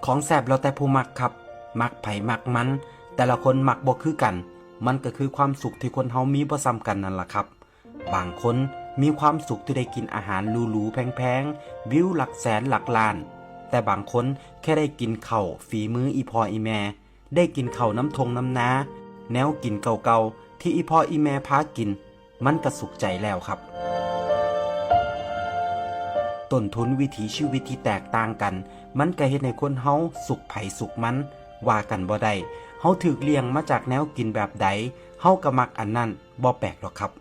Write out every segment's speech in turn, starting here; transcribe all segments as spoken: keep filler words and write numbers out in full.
ของแซ่บแล้วแต่ผู้มักครับ มักไผมักมัน แต่ละคนมักบ่คือกัน มันก็คือความสุขที่คนเฮามีบ่ส่ำกันนั่นล่ะครับ บางคนมีความสุขที่ได้กินอาหารหรูๆแพงๆ วิวหลักแสนหลักล้าน แต่บางคนแค่ได้กินข้าวฝีมืออีพ่ออีแม่ ได้กินข้าวนำท่งนำนา แนวกินเก่าๆที่อีพ่ออีแม่พากิน มันก็สุขใจแล้วครับ ต้นทุนวิถีชีวิตที่แตกต่างกัน มันก็เฮ็ดให้คนเฮาสุขไผสุขมัน ว่ากันบ่ได้ เฮาถูกเลี้ยงมาจากแนวกินแบบใด เฮาก็มักอันนั้น บ่แปลกดอกครับ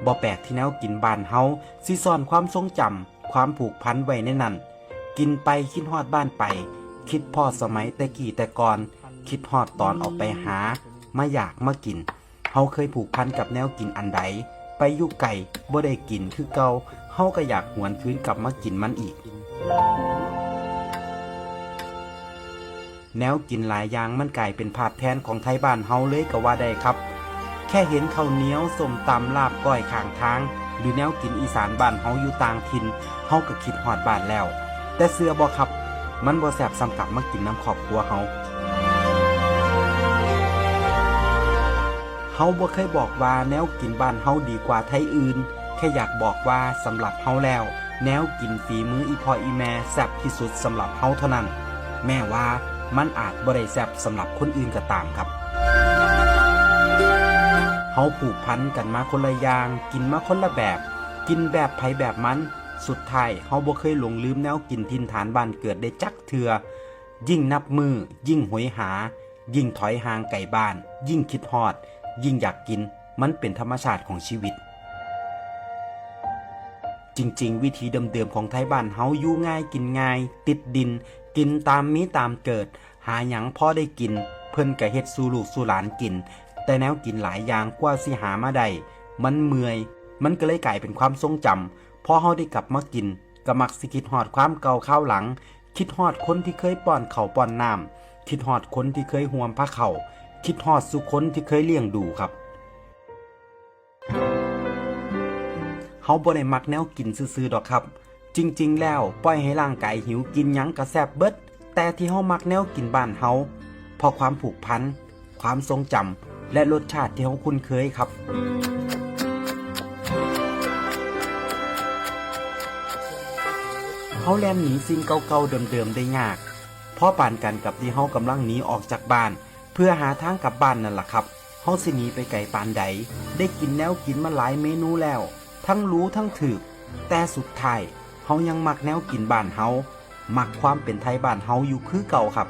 บ่แปลกที่แนวกินบ้านเฮาสิซ่อนความทรงจำ ความผูกพันไว้ในนั้น กินไปคิดฮอดบ้านไป คิดพ้อสมัยแต่กี้แต่ก่อน คิดฮอดตอนออกไปหา มาอยากมากิน เฮาเคยผูกพันกับแนวกินอันใด ไปอยู่ไกลบ่ได้กินคือเก่า เฮาก็อยากหวนคืนกลับมากินมันอีก แนวกินหลายอย่างมันกลายเป็นภาพแทนของไทบ้านเฮาเลยก็ว่าได้ครับ แค่เห็นข้าวเหนียว ส้มตำ ลาบก้อยข้างทาง หรือแนวกินอีสานบ้านเฮาอยู่ต่างถิ่น เฮาก็คิดฮอดบ้านแล้ว แต่เชื่อบ่ครับ มันบ่แซ่บส่ำกลับมากินนำครอบครัวเฮา เฮาบ่เคยบอกว่าแนวกินบ้านเฮาดีกว่าไทอื่น แค่อยากบอกว่าสำหรับเฮาแล้ว แนวกินฝีมืออีพ่ออีแม่แซ่บที่สุดสำหรับเฮาเท่านั้น แม้ว่ามันอาจบ่ได้แซ่บสำหรับคนอื่นก็ตามครับ เฮาผูกพันกันมาคนละอย่าง กินมาคนละแบบ กินแบบไผแบบมัน สุดท้ายเฮาบ่เคยหลงลืมแนวกินถิ่นฐานบ้านเกิดได้จักเทื่อ ยิ่งนับมื้อ ยิ่งโหยหา ยิ่งถอยห่างไกลบ้าน ยิ่งคิดฮอด ยิ่งอยากกิน มันเป็นธรรมชาติของชีวิต จริงๆ วิถีเดิมๆของไทบ้านเฮาอยู่ง่ายกินง่าย ติดดิน กินตามมีตามเกิด หาหยังพอได้กิน เพิ่นก็เฮ็ดสู่ลูกสู่หลานกิน แต่แนวกินหลายอย่างกว่าสิหามาได้ มันเมื่อย มันก็เลยกลายเป็นความทรงจำ พอเฮาได้กลับมากิน ก็มักสิคิดฮอดความเก่าคราวหลัง คิดฮอดคนที่เคยป้อนข้าวป้อนน้ำ คิดฮอดคนที่เคยห่วมพาข้าว คิดฮอดซุคนที่เคยเลี้ยงดูครับ เฮาบ่ได้มักแนวกินซื่อๆดอกครับ จริงๆแล้วปล่อยให้ร่างกายหิวกินหยังก็แซ่บเบิด แต่ที่เฮามักแนวกินบ้านเฮา เพราะความผูกพัน ความทรงจำ และรสชาติที่เฮาคุ้นเคยครับ เฮาแล่นหนีสิ่งเก่าๆเดิมๆได้ยาก พอปานกันกับที่เฮากำลังหนีออกจากบ้าน เพื่อหาทางกลับบ้านนั่นล่ะครับ เฮาสิหนีไปไกลปานใด ได้กินแนวกินมาหลายเมนูแล้ว ทั้งหรูทั้งถูก แต่สุดท้าย เฮายังมักแนวกินบ้านเฮา มักความเป็นไทบ้านเฮาอยู่คือเก่าครับ